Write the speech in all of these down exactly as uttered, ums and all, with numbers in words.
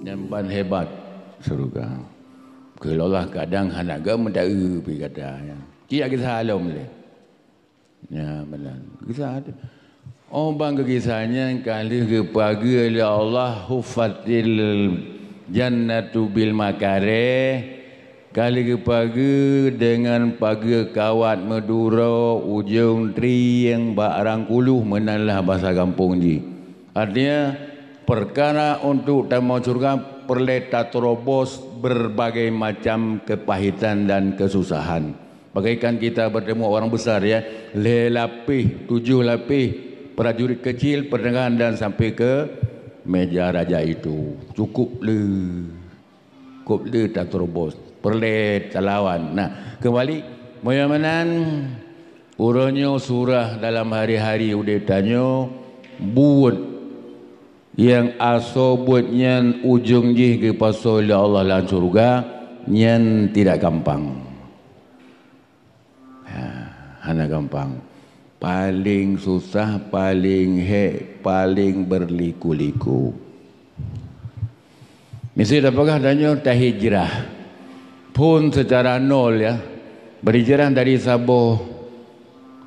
Nyang ban hebat syurga. Keu Allah kadang hana geumeutaeu pi gata, ya. Ci jak kisah lom lé. Ya, meunan. Kisah ada. Oh, bang, keu kisah nyan ka lheueh geupageue lé Allah, "Huffatil jannatu bil makarih", ka lheueh geupageue deungon pageue kawat meuduro ujong trieng bak rangkuluh, meunan lah basa gampông jih. Artinya, perkara untuk tamong syurga peureulée taterobos berbagai macam kepahitan dan kesusahan. Bagaikan kita bertemu orang besar, ya, lhée lapéh, tujoh lapéh, prajurit kecil, pertengahan, dan sampai ke meja raja itu. Cukup le. Cukup le taterobos. Peureulée talawan. Nah, kembali, meunyoe meunan, uroe nyoe surah dalam hari-hari udeb tanyoe buet nyang asoe buet nyan ujong jih geupasoe lé Allah lam syurga, nyan tidak gampang. Ha, hana gampang. Paléng susah, paléng hék, paléng berliku-liku. Miseue tapeugah tanyoe tahijrah. Phon secara nol, ya. Berhijrah dari saboh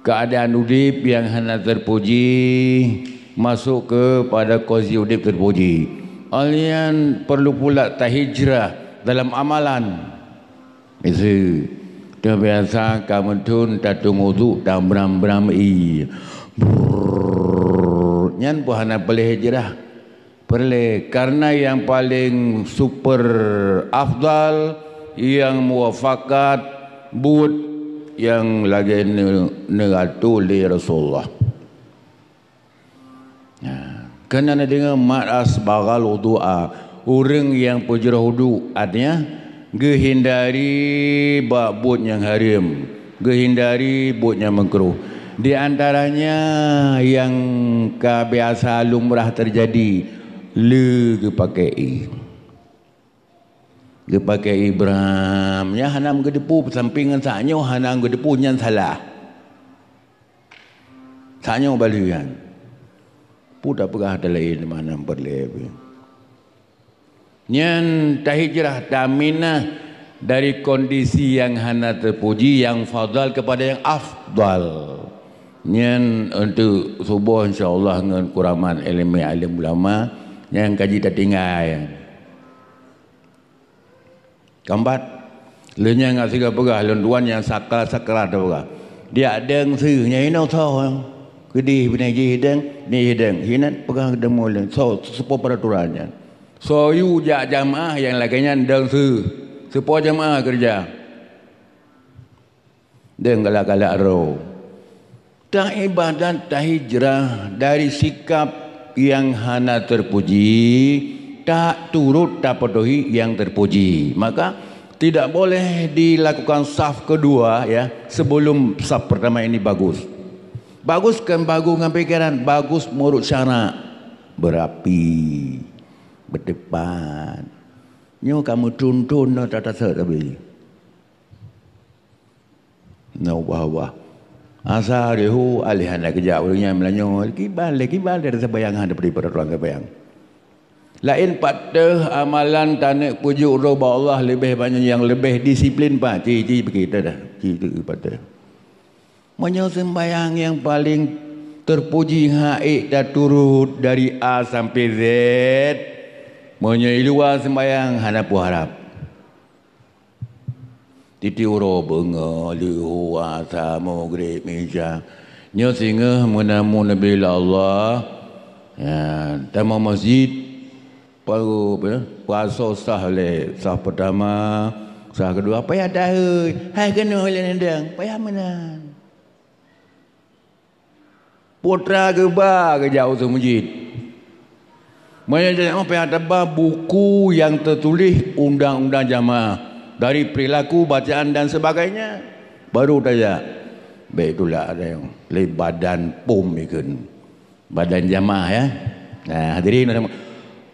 keadaan udeb nyang hana terpuji, masuk kepada kondisi udeb terpuji. Alnyan perlu pula tahijrah dalam amalan. Miseue, teubiasa ka meuthon tateueng uduk, tabram-bram ie. Brrrr. Nyan pun hana peureulée hijrah. Peureulée, karena nyang paléng super afdal, nyang muwafakat, buet nyang lagée ne-, neurato lé Rasulullah. Nah, keunan deungoe, "Man asbagha wudu'a", ureuëng nyang peujroh uduk, artinya geuhindari bak buet nyang hareuem, geuhindari buet nyang makruh. Di antaranya nyang ka biasa lumrah teujadi, le geupakai ie. Geupakai ie bram, nyang hana geuteupeue sampéng ngon sak nyoe hana geuteupeue nyan salah. Sak nyoe bali nyan. Peue tapeugah ata laén mana peureulée pih. Nyan tahijrah taminah dari kondisi nyang hana teupuji, nyang fadhal kepada nyang afdal. Nyan untuk suboh insya Allah ngon keuraman iéleumé alim ulama nyang ka jitatinggai. Kambat, lheueh nyan ngat sigoe peugah, lôn tuan nyang sakral-sakral teupeugah. Diak deng su, nyan inoe soe. Keudeh binèh jih deng, binèh jih deng. Hinan peugah deungon lôn, soe, soe peraturan nyan. Soe yue jak jamaah nyang lagèe nyan deng su. Soe jamaah keureuja. Deng galak-galak roh. Taibadat, tahijrah dari sikap nyang hana teupuji, taturot tapatuhi nyang teupuji. Maka, tidak boleh dilakukan saf kedua, ya, sebelum saf pertama ini bagus. Bagus kan bagus ngon pikeran, bagus meunurot syarak. Beurapi, beutepat. Nyoe ka meuthon-thon nyoe tata sot tapi. Na ubah-ubah. Asa rihu alih hana keujak ureueng nyan meulanyô. Kiban lé, kiban lé, rasa bayang hana bri peraturan sambayang. Laén pat teuh amalan taneuk peujeuet uroe bak Allah leubeh banyak nyang leubeh disiplin pat. Ci, ci, bagi dah. Ci, tu pat teuh. Meunyoe sembayang nyang paling terpuji hak ék taturot dari A sampai Z, meunyoe i luwa sembayang hana peuharab. Tiep-tiep uroe beungoh, leuhô, asa, maghrib, isya. Nyoe singoh meunan meuneubri lé Allah. Ya, tamong masjid, baru, apa ya, puasa sah lé, sah pertama, sah kedua, payah tahôi, hai keunoe lé nandang, payah meunan. Putra geuba geujak u meuseujid. Meunyoe jeuet payah teuba buku nyang teutuléh undang-undang jamaah dari perilaku, bacaan dan sebagainya, baru tajak. Bèk tulak lé badan pom ikheun. Badan jamaah, ya. Nah, hadirin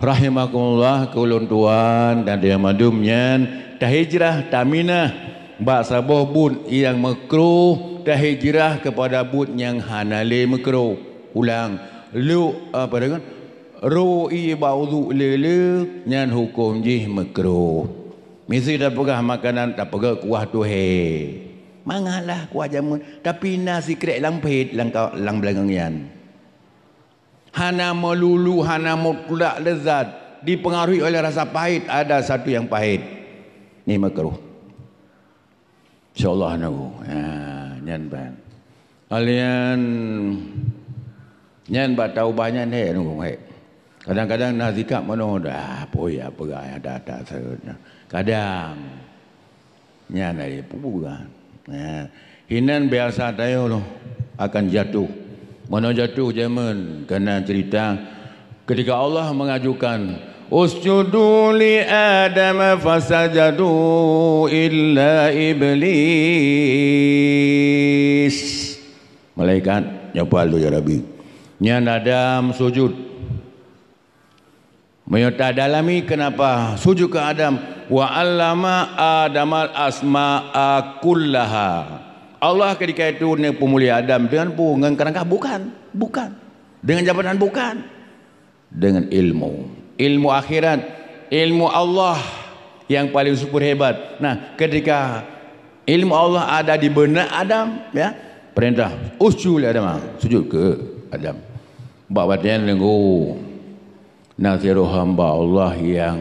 rahimakumullah, keu ulôn tuan dan dayah mandum nyan, tahijrah taminah bak saboh buet nyang makruh, tahijrah keupada buet nyang hana lé makruh. Ulang, luk, apa dia kan? Ro ié bak udhu le-le, nyan huköm jih meukruh. Miseue tapeugah makanan, tapeugah kuah tuhé. Mangat lah kuah jameun, tapi na sikrék lam phét, lam ka-, lam beulangöng nyan. Hana meululu, hana mutlak leuzat, dipengaruhi oleh rasa pahit, ada satu yang pahit. Ni meukruh. Insya Allah nunggu. Ha, nyan ban. Alian nyan bak taubah nyan hek nunggu hek. Kadang-kadang na sikap meunoe dah, pui ya peugah ya dah tak seut. Kadang nyan ai peugah. Ha. Hinan biasa tayoe loh akan jatuh. Meunoe jatuh jameun kena cerita Ketika Allah mengajukan, "Usjudu li Adam," fasajadu illa Iblis. Malaikat nyoe pal tu ya Rabbi. Nyan Adam sujud. Meunyoe tadalami kenapa sujud keu Adam, "Wa 'allama Adamal asma'a kullaha." Allah ketika itu neupeumulia Adam dengan peue? Ngon keurangka bukan, bukan. Dengan jabatan bukan. Dengan ilmu. Ilmu akhirat, ilmu Allah yang paling super hebat. Nah, ketika ilmu Allah ada di benak Adam, ya, perintah, "Usjudu li Adam," sujud keu Adam. Bak batèe nyan nunggu, na sidroe hamba Allah yang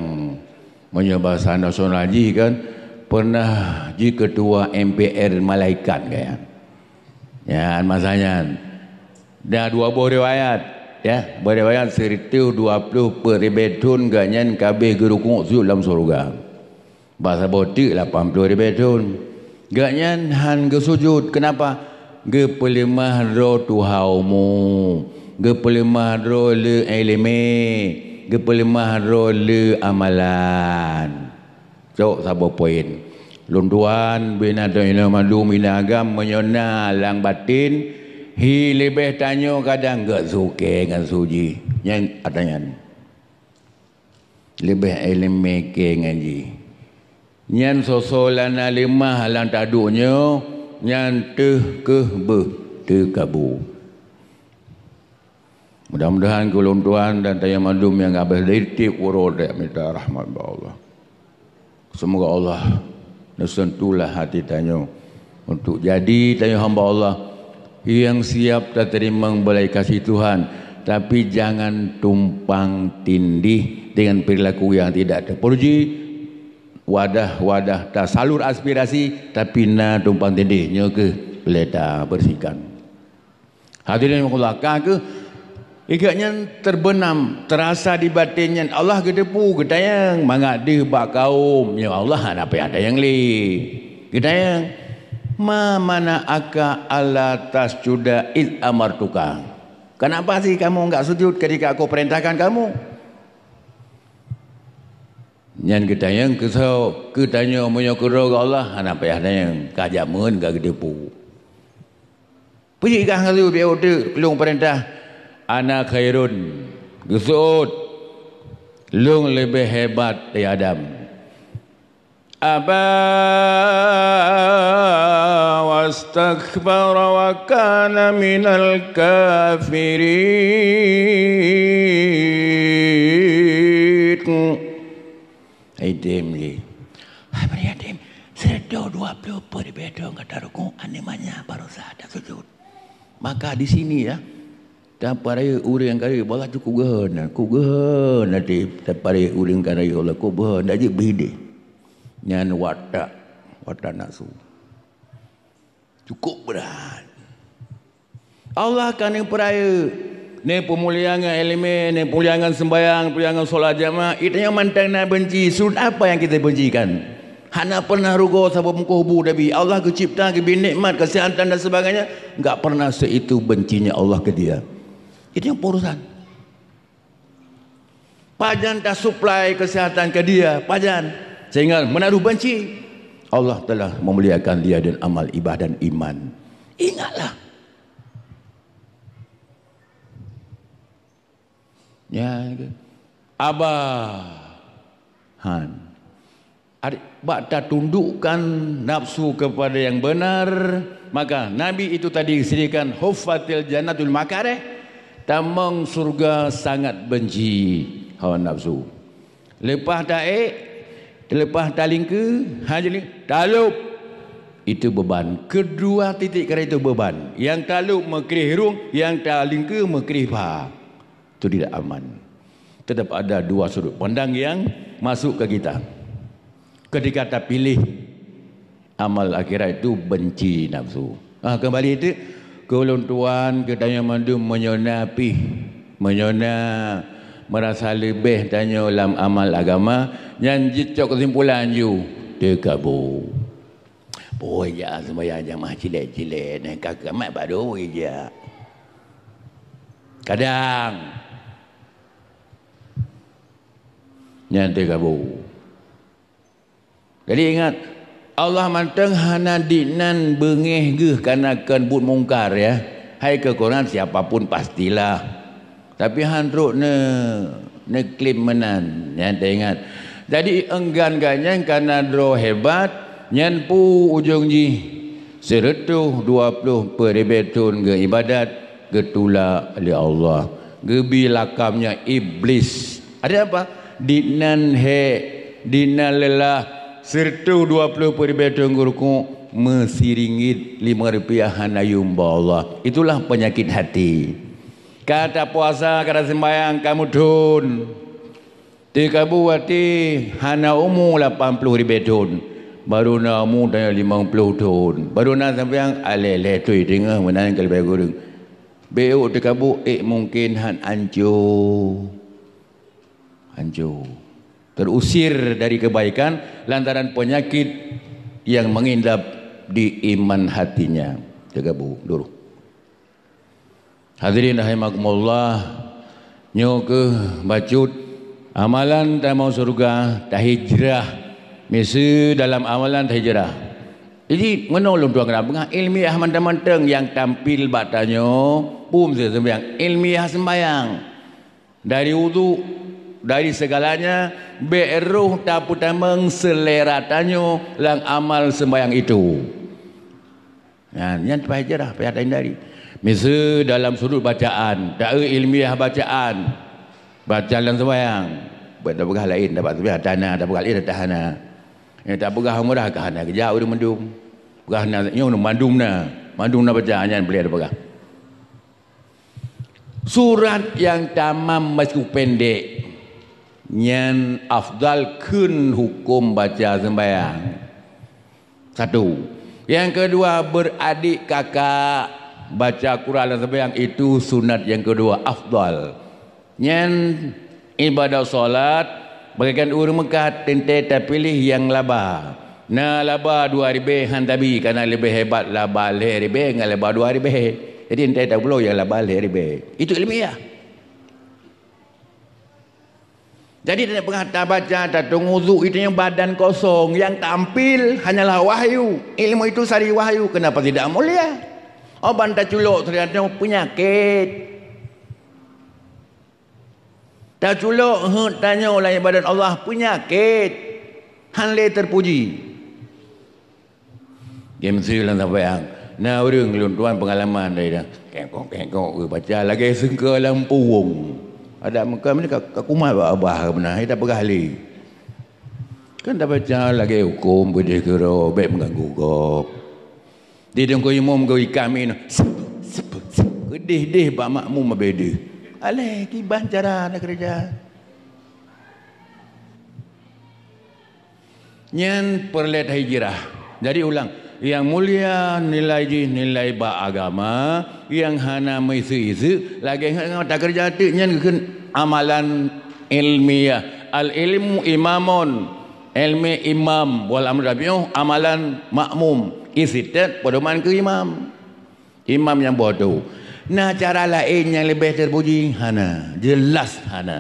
meunyoe bahasa nasional jih kan, pernah jiketua M P R malaikat kan. Nyan masa nyan. Na dua boh riwayat, ya. Beuriwayat sireutôh dua ploh peuet ribèe thon gobnyan ka abéh geurukuk sujud lam syeuruga. Bak saboh teuk lapan ploh ribèe thon. Gobnyan han geusujud. Keunapa? Geupeuleumah droe tuha umu, geupeuleumah droe le iéleumé, geupeuleumah droe le amalan. Cok saboh poin. Lôn tuan, bina tanyoe mandum bina agam, meunyoe na lam baten, hi leubeh tanyoe kadang geuh sukée ngon su jih. Nyan ata nyan. Leubeh iéleumé kée ngon jih. Nyan soe-soe lana leumah lam taduek nyoe, nyan teuh keuh beuh teukabu. Mudah-mudahan keu ulôn tuan dan tanyoe mandum nyang habéh dari tieb uroe dek mita rahmat bak Allah. Semoga Allah neusentuhlah hati tanyoe untuk jadi tanyoe hamba Allah yang siap tateurimong beulai kasih Tuhan, tapi jangan tumpang tindih dengan perilaku yang tidak terpuji. Wadah-wadah tasalur aspirasi, tapi na tumpang tindih, nyoe keuh lé tabersihkan. Hadirin rahimakumullah, ka keuh, ikat nyan terbenam, terasa di batin nyan, Allah geuteupeue, geutanyong, mangat deuh bak kaum, nyoe Allah hana payah tanyong lé. Geutanyong, "Ma mana'aka alla tasjuda idz amartuka?" Kenapa sih kamu enggak sujud ketika aku perintahkan kamu? Nyan geutanyong keu soe? Keu tanyoe, meunyoe keudroe keu Allah, hana payah tanyong, ka jameun ka geuteupeue. Peue jih kah ngon lôn, biar udeb lôn peurintah, "Ana khairun," geuseuôt, "Lôn leubeh hebat dari Adam." Aba wastakbara wa kana minal kafirin. Idem jih. Hai, bri idem. Sireutôh dua ploh peuet ribèe thon gata rukuk, aneuk manyak baroesa tasujud. Maka di sini, ya, tapeurayeuk ureueng kaya, bala cukôp geuhon, cukôp geuhon até tapeurayeuk ureueng kaya, Allah, cukôp geuhon, dak jeuet beuhideh. Nyan watak, watak nafsu. Cukôp brat. Allah ka neupeurayeuk, neupeumulia ngon iéleumé, neupeumulia ngon seumbahyang, neupeumulia ngon sholat jamaah. Geutanyoe mantong na beunci. Sujud apa yang kita bencikan? Hana pernah rugoe saboh meukoh bu Nabi. Allah geucipta, geubri nikmat, kesehatan dan sebagainya. Enggak pernah seitu bencinya Allah ke dia. Itu yang peue urusan. Pajan tasuplai kesehatan ke dia, pajan. Sehingga meunarôh beunci, Allah telah memuliakan dia dengan amal ibadah dan iman. Ingatlah. Ya, ke? Aba. Han. Ari, bak tatundukkan nafsu kepada yang benar, maka Nabi itu tadi disediakan huffatil jannatul makarih, Tamong syurga sangat benci hawa nafsu. Leupah taék, leupah talingkeue, hana jeuet talop. Itu beban. Keudua titik kara itu beban. Nyang talop meukreh rueng, nyang talingkeue meukreh pha. Itu tidak aman. Tetap ada dua sudut pandang yang masuk ke kita. Ketika tapiléh amal akhirat itu benci nafsu. Ah, kembali itu, keu ulôn tuan, keu tanyoe mandum, meunyoe na pih, meunyoe na meurasa leubeh tanyoe lam amal agama, nyan jeuet cok keusimpulan ju, teukabu. Pue jak seumayang jamaah cilek-cilek, nyan ka kiamat baru jak. Kadang nyan teukabu. Jadi ingat, Allah mantong hana dinan beungéh geuh kana kon buet mungkar, ya. Hai keu Quran, siapa pun pastilah. Tapi han trok ne, neuklim meunan, nyan teuingat. Jadi enggan gobnyan kana droe hebat, nyan peue ujong jih. Sireutôh dua ploh peuribèe thon geuibadat, geutulak lé Allah. Geubri lakamnya Iblis. Ada apa? Dinan hék, dinan leulah, sireutôh dua ploh peuribèe thon geurukuk, meusiringgit limong rupiah hana yum bak Allah. Itulah penyakit hati. Ka tapuasa, ka taseumbayang, ka meuthon. Teukabu até hana umu lapan ploh ribèe thon. Baru na umu tanyoe limong ploh thon. Baru na sampoe nyang alèh-lèh tui teungoh meunan keu leubeh kureueng. Bèk teukabu, ék mungken han ancô. Ancô. Terusir dari kebaikan lantaran penyakit yang mengendap di iman hatinya. Teukabu dulu. Hadirin rahimakumullah, nyoe keuh bacut amalan tamong syeuruga, tahijrah. Miseue dalam amalan tahijrah. Jadi, meunoe lôn tuan keunan peugah, ilmiah mantong-mantong nyang tampil bak tanyoe, peue miseue seumbayang, ilmiah seumbayang. Dari udhu, dari segalanya, bèk roh tapeutamong seulera tanyoe lam amal seumbayang itu. Nyan, nyan payah hijrah, payah tahindari. Miseue dalam sudut bacaan, taeu ilmiah bacaan, bacaan lam seumbayang. Bèk tapeugah laén, tapeugah seumbayang, hana, tapeugah laén, hana. Nyang tapeugah umrah ka hana geujak ureueng mandum. Peugah na, nyoe mandum na, mandum na baca, nyan boleh tapeugah. Surat nyang tamam meuskipun pendek, nyan afdal kheun huköm baca seumbayang. Satu. Nyang keudua, beuradik kakak baca Quran lam seumbayang, itu sunat nyang keudua, afdal. Nyan ibadah salat, bagaikan ureueng meukat, teuntèe tapiléh nyang laba. Na laba dua ribèe han tabi, kareuna leubeh hebat laba lhèe ribèe ngon laba dua ribèe. Jadi, teuntèe tabloe nyang laba lhèe ribèe. Itu ilmiah. Jadi, tanyoe peugah tabaca, tateueng udhu, itu nyang badan kosong, nyang tampil hanyalah wahyu. Ilmu itu sari wahyu, kenapa tidak mulia? Oh, ban taculok, ternyata peunyakét. Taculok heuet tanyoe lam ibadat Allah, peunyakét, han lé teupuji. Geumeusé lam sampayang, na ureueng lôn tuan peungalaman dari dah. Kengkok-kengkok geubaca lagèe seungke lam puwong. Adak meuka meunan ka, ka kumat bak babah beuna, hai tapeugah lé. Kan tabaca lagèe huköm beudeh keudroe, bèk meuganggu gob. Di teungku imum geuikam inoe, sep, sep, sep, geudeh-deh bak makmum abéh deuh. Aléh kiban cara na keureuja. Nyan peureulèe tahijrah. Jadi ulang, nyang mulia nilai jih nilai bak agama, nyang hana meuiseuk-iseuk, lagèe ngon takeureuja teuk nyan geukheun amalan ilmiah. Al-ilmu imamun. Ilmu imam, wal amru tabi'uh, amalan makmum. Istiqtad pedoman keu imam. Imam nyang boh tu. Na cara laén nyang leubeh teupuji? Hana. Jeulaih hana.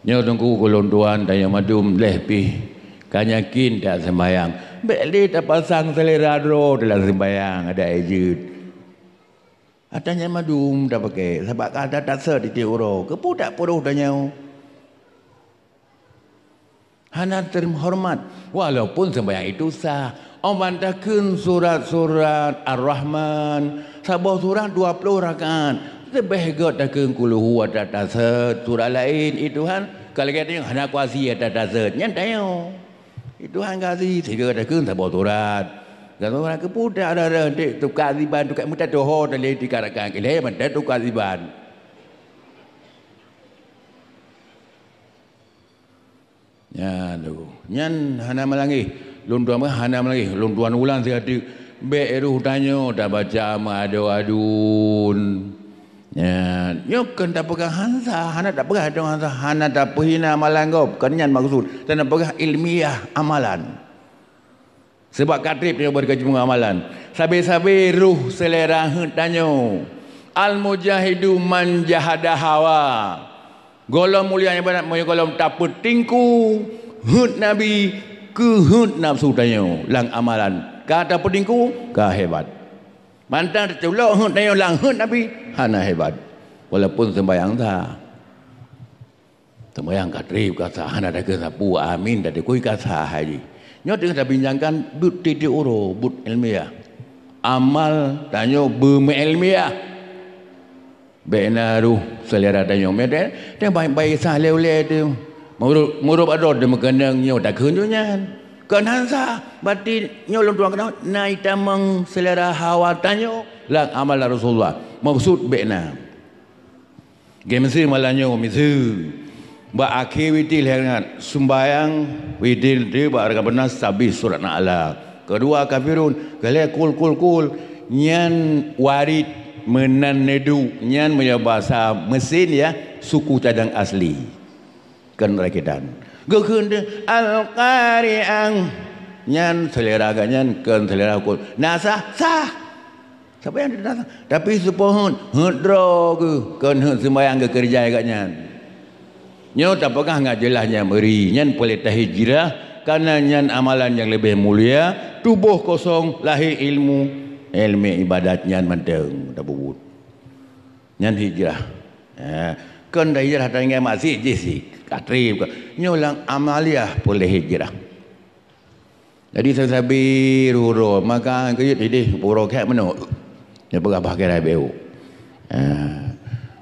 Nyoe teungku keu lôn tuan, tanyoe mandum lhèe pih ka yakin that seumbayang. Bèk lé tapasang seulera droe dalam seumbayang, adak jeuet. Ata nyan mandum tapaké, sabab ka that-that sot di tiep uroe. Keupeue that peuroh tanyoe? Hana terhormat, walaupun sembahyang itu sah. Óh ban takheun surat-surat Ar-Rahman, saboh surat dua ploh rakaat. Leubeh gét takheun kulhu ata taseuet, surat laén, "Eh Tuhan, ka lagée nyoe hana kuasi ata taseuet." Nyan tanyoe. "Eh Tuhan, kuasi," sigoe takheun saboh surat. Saboh surat keupeue, ada-ada dek tukang siban, tukang meuta toho tadi di karakan keu lhée mantong tukang siban. Nyan tu. Nyan hana meulangeh. Lôn tuan hana meulangeh. Lôn tuan ulang siat teuk. Bék roh tanyoe tabaca meuadun-adun. Nyan, nyoe kon tapeugah hansa, hana tapeugah tanyoe hansa, hana tapeuhina amalan gob. Kon nyan maksud. Tan tapeugah ilmiah amalan. Sabab ka treb tanyoe bak keujeumeung amalan. Sabe-sabe roh seulera heuet tanyoe. Al-mujahidu man jahada hawa. Gohlom mulia ibadat meunyoe gohlom tapeutingku heuet Nabi keu heuet nafeusu tanyoe lam amalan. Ka tapeutingku, ka hebat. Mantong teuculok heuet tanyoe lam heuet Nabi, hana hebat. Walaupun sembahyang sah. Sembahyang ka treb ka sah, hana takheun sapeue, amin, tateukui ka sah haji. Nyoe teungoh tabinjangkan buet tieb-tieb uroe, buet ilmiah. Amal tanyoe beumeuilmiah. Bék na roh seulera tanyoe. Meuteumé baét-baét sah lé ulée teuh. Meurok, meurok adoe teuh meukeunong nyoe takheun nyoe nyan. Kon hansa, berarti nyoe lôn tuan keunoe na itamong seulera hawa tanyoe lam amalan Rasulullah. Maksud bék na. Geumiseue malam nyoe miseue. Bak akhé witir lhée rakaat, sumbayang witir teuh bak rakaat peureunah sabé surat Al-Alaq. Keudua Kafirun, keulhée kul kul kul. Nyan warid meunan neuduek, nyan meunyoe basa meusin ya, suku cadang asli. Kon rakitan. Geukheun teuh Al-Qari'ah. Nyan seulera geuh nyan kon seulera kul. Na sah, sah. Sapa nyang teutatang? Tapi seupôt heuet, heuet droe geuh, kon heuet seumayang geukeureuja geuh nyan. Nyoe tapeugah ngat jeulaih nyang meuri, nyan peureulée tahijrah, kareuna nyan amalan nyang leubeh mulia, tuboh kosong, lahé ilmu, ilmu ibadat nyan mantong tapeubuet. Nyan hijrah. Eh, kon tahijrah taingat maksiet jih si, ka treb ka. Nyoe lam amaliah peureulée hijrah. Jadi sabe-sabe roh-roh, maka keuyeuet ideh uroe keu meunoe. Nyan peugah bah kira beu. Ha.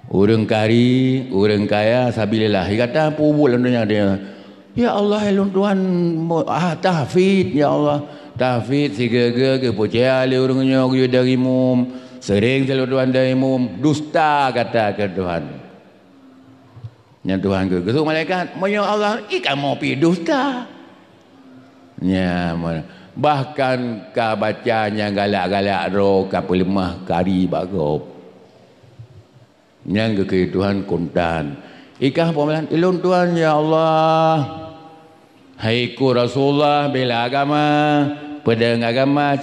Ureuëng kari, ureuëng kaya, sabilillah. Gata peubuet lam donya dia. Ya Allah, lôn tuan mo-, ah, tahfidz, ya Allah. Tahfidz sigeue-geue geupeucaya lé ureuëng nyoe geuyue dari mum. Sering lôn tuan dari mum, dusta gata keu Tuhan. Nyan Tuhan geu-, geuseuôt malaikat, "Meunyoe Allah, i kamoe pih dusta." Nya, me-, bahkan ka baca nyang galak-galak droe ka peuleumah kari bak gob. Nyan geukheun Tuhan kontan. Ikah peumalan, "Ilôn Tuhan, ya Allah." Hai ku Rasulullah, bela agama, peudeueng agama,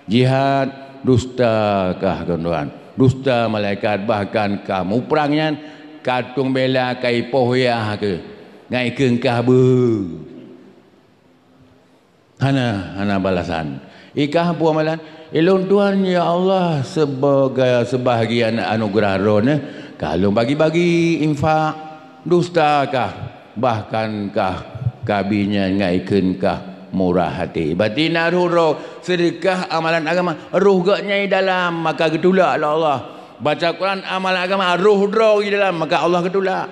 jihad, dusta kah keu Tuhan. Dusta malaikat, bahkan ka muprang nyan, ka tueng bela ka ipoh yah keu, ngai keu kah beu. Hana, hana balasan. Ikah peue amalan, "Ilôn Tuhan, ya Allah, sebagai sebahagian anugeurah Droeneuh, ka lôn bagi-bagi infak, dusta kah, bahkan kah kabi nyan ngai kheun kah murah até." Berarti na roh-roh seudeukah amalan agama, roh geuh nyang di dalam maka geutulak lé Allah. Baca Quran amalan agama, roh droe di dalam maka Allah geutulak.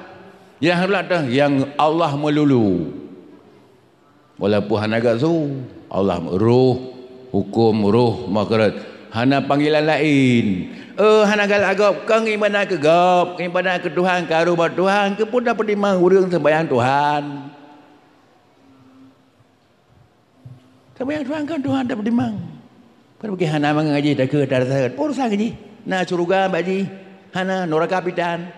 Nyang geutulak teuh nyang Allah meululu. Walaupun hana geusu, Allah roh, huköm roh, makhraj, hana panggilan laén. Eh, hana galak gob, kong ibadah keu gob, ibadah keu Tuhan, ka roh bak Tuhan, keupeue tapeutimang ureuëng seumbahyang Tuhan? Seumbahyang Tuhan kan Tuhan tapeutimang. Padahai bagi hana mangat jih takheun tarasa, peue urusan jih? Na syeuruga bak jih, hana, nuraka pitan.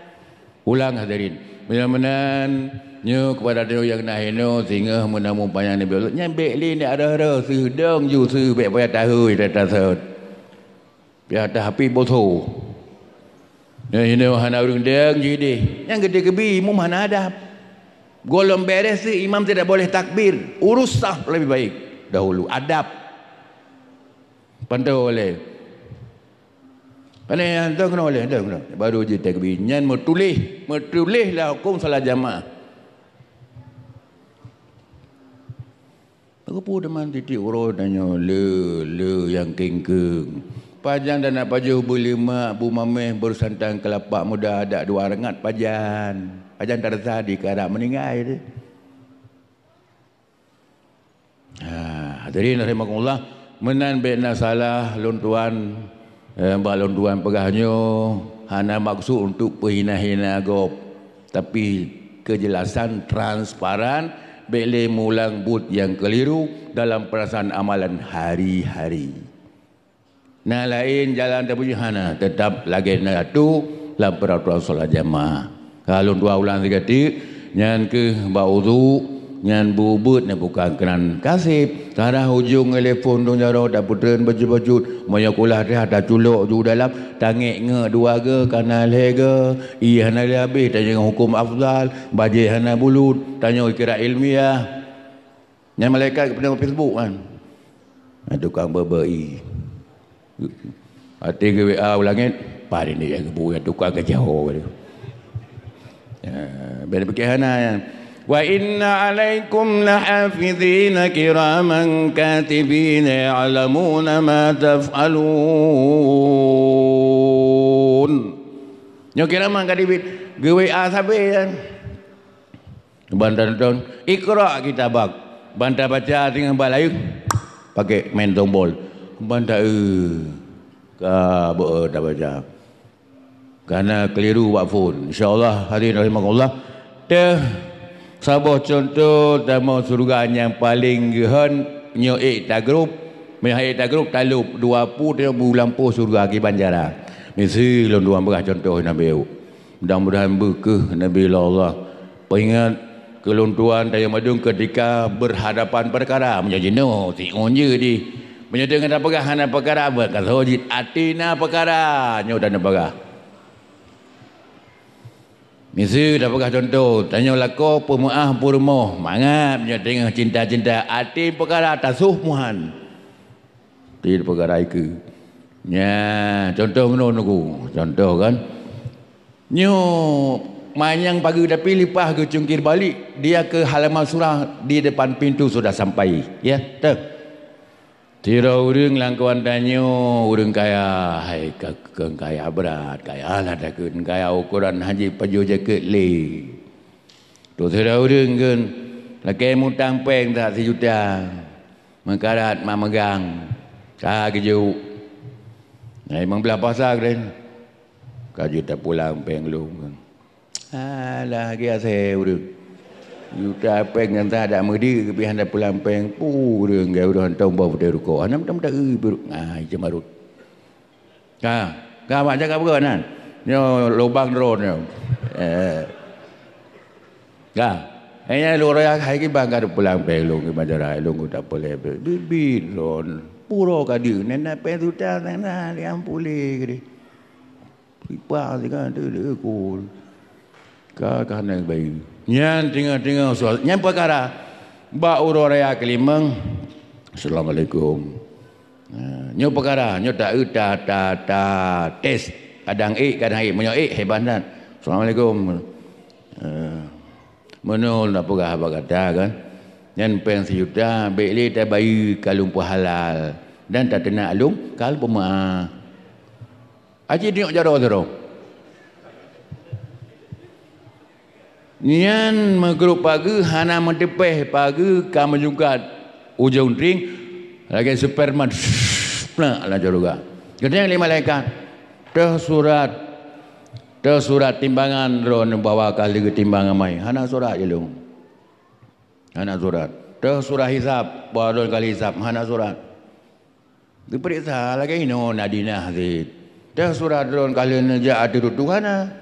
Ulang hadirin. Meunan-meunan nyoe keupada droe nyang na hinoe singoh meunamong panyang Nabi Allah, nyan bék lé ndak rhoh-rhoh, seudong ju seubék payah tahôi tatasot. Payah tahapé boso. Nyoe hinoe hana ureuëng dong jih deh. Nyang geude geubi imum hana adab. Gohlom bèrèh si imam tidak boleh takbir. Urus saf lebih baik dahulu. Adab. Pantoe lé. Pane nyang tong keunoe lé, tong keunoe. Baru jitakbir. Nyan meutuléh, meutuléh lah huköm salat jamaah. Keupeue teuma tieb-tieb uroe tanyoe le, le nyang kengkeng. Pajan dan nak pajoh beulimak, bumameh, beusantang keulapak muda, adak dua rangat pajan. Pajan tarasa di karab meuninggai teuh. Ha, hadirin rahimakumullah, meunan bék na salah lôn tuan, eh, bak lôn tuan peugah nyoe hana maksud untuk peuhina-hina gob, tapi keujelasan transparan, bék lé mulang buet nyang keuliru dalam peurasaan amalan hari-hari. Na laén jalan tapuji hana, teutab lagée na atu lam peuratoran solat jamaah. Ka lôn tuan ulang sigatik, nyan keuh bak udhu, nyan beuet na bukan keunan kaseb. Tarah ujong telepon dong jaroe tapeutreun bacut-bacut, meunyoe kulah teuh taculok ju dalam, tangék ngeuk dua geu, kana lhée geu, ié hana lé habéh, tanyoe huköm afdal, bajée hana bulut, tanyoe kira ilmiah. Nyan malaikat geupeudong Facebook kan. Nah, tukang beu-beu ié. Até geu-W A u langét, paléng dia geubu ya tukang keujaho. Ya, beda pikir hana ya. Wa inna alaikum lahafizina kiraman katibina ya'lamuna ma taf'alun. Nyoe kiraman katibin geu-W A sabe kan. Ban ta nonton, "Iqra kitabak." Ban ta baca teungoh balayeue, pakai main tombol. Ban ta, eh, ka beu ta baca. Karena keliru bak phon. Insya Allah, hadirin rahimakumullah, teuh saboh contoh tamong syurga nyang paling geuhon nyoe ék ta grup. Meunyoe ék ta grup, talop dua pu teuh beulampu syurga kiban jara. Misi lôn dua beurah contoh Nabi. Mudah-mudahan beukeue Nabi Allah. Peuingat keu lôn tuan tanyoe madum ketika berhadapan perkara, meunyoe jinoe siôn jeuet di. Meunyoe teungoh tapeugah hana perkara, beukasoe jeuet até na perkara nyoe dan peugah. Miseue tapeugah contoh, tanyoe lakoe peumeuáh peurumoh, mangat meunyoe teungoh cinta-cinta até perkara tasoh muhan. Di peugah raikeue. Nya, contoh meunoe nuku. Contoh kan. Nyoe manyang pageue tapi leupah geucungkir balik, dia ke halaman surah di depan pintu sudah sampai. Ya, teuh. Sidroe ureuëng lam keuwan tanyoe, ureuëng kaya, hai ka, ka kaya brat, kaya lah takheun, kaya ukoran haji pajoh jakeuet lé. Toh sidroe ureuëng kheun, lakée mutang péng that sijuta. Meukarat mak meugang, ka geujok. Hai meublah pasa keuren, ka jeuet tapulang péng lôn. Alah, lagée asée ureuëng. Juta péng nyang that dak meudeuek keubiet hana pulang péng. Pu ureuëng gaya ureuëng hantom boh putée rukok. Hana meutam-tam, eh, beuruk. Ah, itu marut. Ka, ka mak jaga beugöt nan. Nyoe lubang droe nyoe. Eh. Ka. Hanya lôn raya hai kiban ka pulang péng lôn kiban jarai lôn tak boleh. Bibit lôn. Puro ka di nena péng juta nena liang pulih gede. Ipa tinggal tu dia ku. Ka ka hana bayi. Nyan tinggal-tinggal soal. Nyan perkara bak uroe raya kelimeng. Assalamualaikum. Ha, nyoe perkara, nyoe ta ta ta, ta tes. Kadang ék, kadang ék. Meunyoe ék, hebat that. Assalamualaikum. Ha, meunoe na peugah haba gata kan. Nyan péng sijuta, bék lé tabayeue ka lôn peuhalal dan tateunak lôn ka lôn peumeuáh. Aji diuk jaroe sidroe. Nyan meugrôp pageue hana meuteupéh pageue ka meujungkat ujong tring lagée Superman, plak lam syeuruga. Geutanyong lé malaikat, "Teuh surat, teuh surat timbangan droeneuh bahwa ka lheueh geutimbang amai." "Hana surat," jilong. "Hana surat." "Teuh surat hisab, bahwa droeneuh ka lheueh hisab." "Hana surat." Geupeuriksa lagée inoe na dinah cit. Teuh surat droeneuh ka lheueh neujak ateueh dutu hana.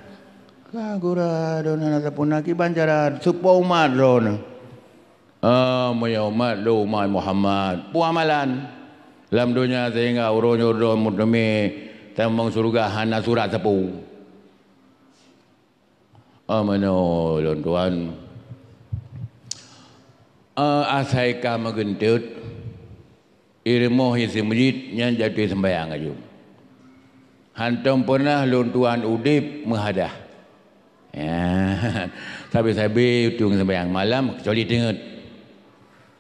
Ka gura droeneuh hana sapeue na kiban cara seupôt umat droeneuh. Ah, meunyoe umat lôn umat Muhammad, peue amalan lam donya sehingga uroe nyoe droeneuh meuteumé tamong syeuruga hana surat sapeue. Ah, meunoe lôn tuan. Ah, asai ka meugeunteut, i rumoh i si meujid nyan jatuh seumbahyang aju. Hantom peunah lôn tuan udeb meuhadah. Ya, sabe-sabe utung seumbahyang malam, kecuali teungeut.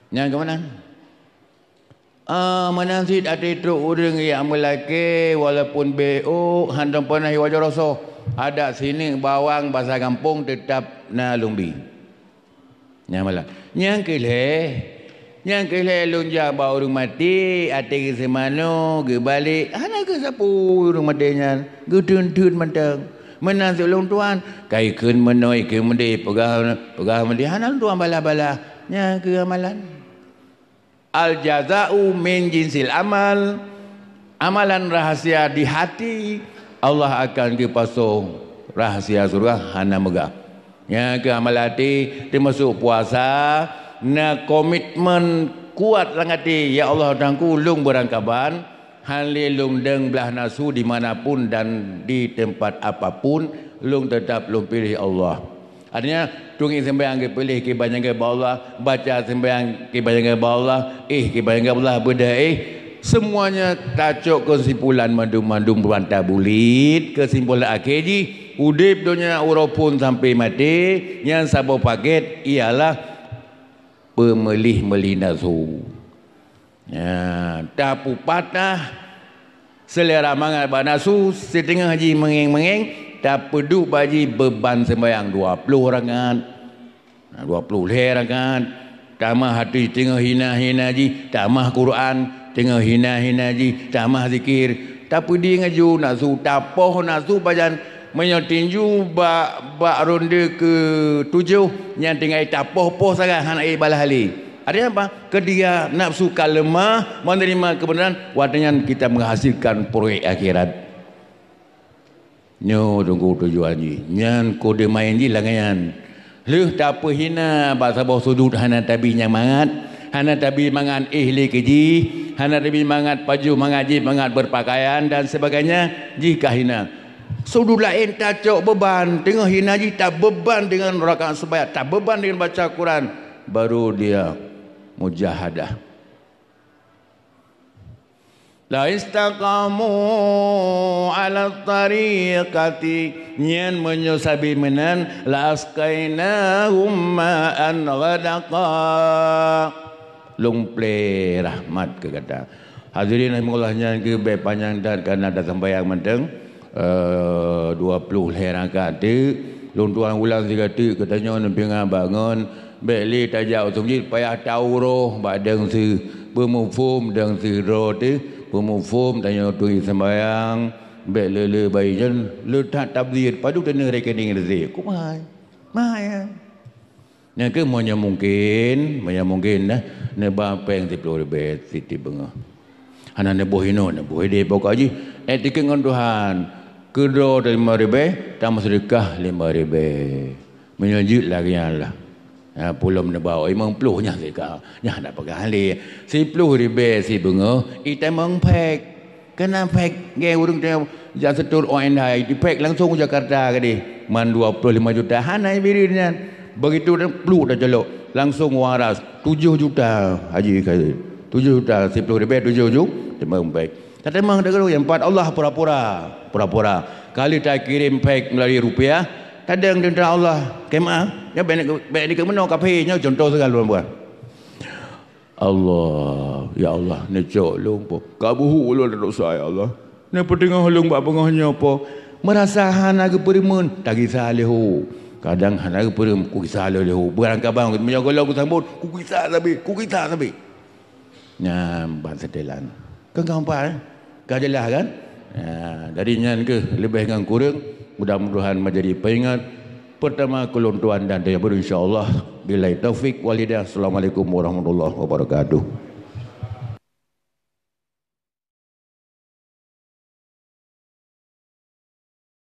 Nyan keumanan? Ah, meunan cit até trok ureuëng jak meulakée, walaupun bék ôk, hántom peureunah iwoe jroh soh. Adak sineuk bawang basa gampông teutab na lôn bi. Nyang malam. Nyang keu lhée, nyang keu lhée lôn jak bak ureuëng maté, até geuseumanoe, geubalek, hana geusapeue ureuëng maté nyan, geuteun-teun mantong. Meunan cit lôn tuan, ka ikheun meunoe, ikheun meudeh, peugah, peugah meudeh, hana lôn tuan balah-balah. Nyang keu amalan. Al-jaza'u min jinsil amal. Amalan rahasia di hati, Allah akan geupasoe rahasia syeuruga hana meugah. Nyang keu amalan até, teumasok puasa, na komitmen kuat lam até, "Ya Allah, Tuhanku, lôn beurangkaban, hana lé lôn deueng blaih nafsu di mana pun dan di teumpat apa pun, lôn teutab lôn piléh Allah." Artinya, tunggeng seumbahyang geupiléh kiban nyang geuba Allah, baca seumbahyang kiban nyang geuba Allah, éh kiban nyang geuba Allah, beudôh éh. Seumuanya tacok keusimpulan mandum-mandum banta buleut, keusimpulan akhé jih, udeb donya uroe phon sampoe maté, nyang saboh pakét ialah peumeulih-meulih nafsu. Ya, tapeupatah seulera mangat bak nafsu, siteungoh jih meungéng-meungéng, tapeuduek bak jih beuban seumbahyang dua ploh rakaat, dua ploh lhée rakaat, tamah até teungoh hina-hina jih, tamah Quran, teungoh hina-hina jih, tamah zikir, tapeudie ngon ju nafsu, tapoh nafsu pajan. Meunyoe tinju bak, bak ronde keu tujoh, nyan tinggai tapoh-poh sagai hana ék balah lé. Artinya apa? Ketika nafsu ka leumah menerima kebenaran, watée nyan kita menghasilkan proyek akhirat. Nyoe teungku tujuan jih. Nyan kode main jih lagée nyan. Lheueh tapeuhina bak saboh sudut hana tabi nyang mangat, hana tabi mangat éh lé keu jih, hana tabi mangat pajoh mangat jih, mangat berpakaian dan sebagainya, jih ka hina. Sudut laén tacok beuban, teungoh hina jih tabeuban deungon rakaat seumbahyang, tabeuban deungon baca Quran, baru dia mujahadah. La istaqamu ala tariqati, nyan meunyoe sabe meunan, la asqainahum ma'an ghadaqa. Lôn plé rahmat keu gata. Hadirin rahimakumullah, nyan keuh bék panyang that kareuna tasambayang mantong, eh, dua ploh lhée rakaat teuk. Lôn tuan ulang sigoe teuk, geutanyoe neupeuingat bak ngon, bék lé tajak u teumpat payah tauroh bak deungon seuh, beumuphom deungon seuh droe teuh, beumuphom tanyoe turi sambayang, bék le-le bayi nyan le that tabdhir, padub teuneuh rekening reuzek. Kok mahai? Mahai, ya. Nyang keuh meunyoe mungken, meunyoe mungken dah, neuba péng siploh ribée siti beungoh. Hana neuboh inoe, neuboh idéh pokok jih. Ék tikeue ngon Tuhan, keudroe lima ribée, tameuseudekah lima ribée. Meunyoe jeuet lagée nyan lah. Ha, pulom neuba limong ploh nyan sika. Nyan hana peugah lé. Siploh ribée sibeungoh, itamong pék. Keunan pék, gée ureuëng teuh jak seutôt online hai, dipék langsong u Jakarta keudeh. Man dua ploh lima juta, hana biri nyan. Begitu dan pluek tacolok, langsong waras tujoh juta haji ka. Tujoh juta, siploh ribée tujoh ju, tamong pék. Tatamong deungon nyang pat Allah pura-pura, pura-pura. Kali takirém pék meulalu rupiah, tadong teuntang Allah, keumaah, nyan bék, bék dikeue meunoe kafé, nyoe contoh sagai lôn buat. Allah, ya Allah, neucok lôn po. Ka buhuk ulôn dosa, ya Allah. Neupeuteungoh lôn bak beungoh nyoe po. Meurasa hana geupeureumeun, tagisa lé hu. Kadang hana geupeureumeun, kugisa lé hu. Beurangkaban, meunyoe gohlom geusambot, kugisa sabe, kugisa sabe. Nyan ban seutelan. Kan gampang, eh? Ka jeulaih kan? Ya, dari nyan keuh leubeh ngon kureueng, mudah-mudahan menjadi peuingat. Peurtama keu lôn tuan dan teuh, insya Allah. Billahi taufik wal hidayah. Assalamualaikum warahmatullahi wabarakatuh.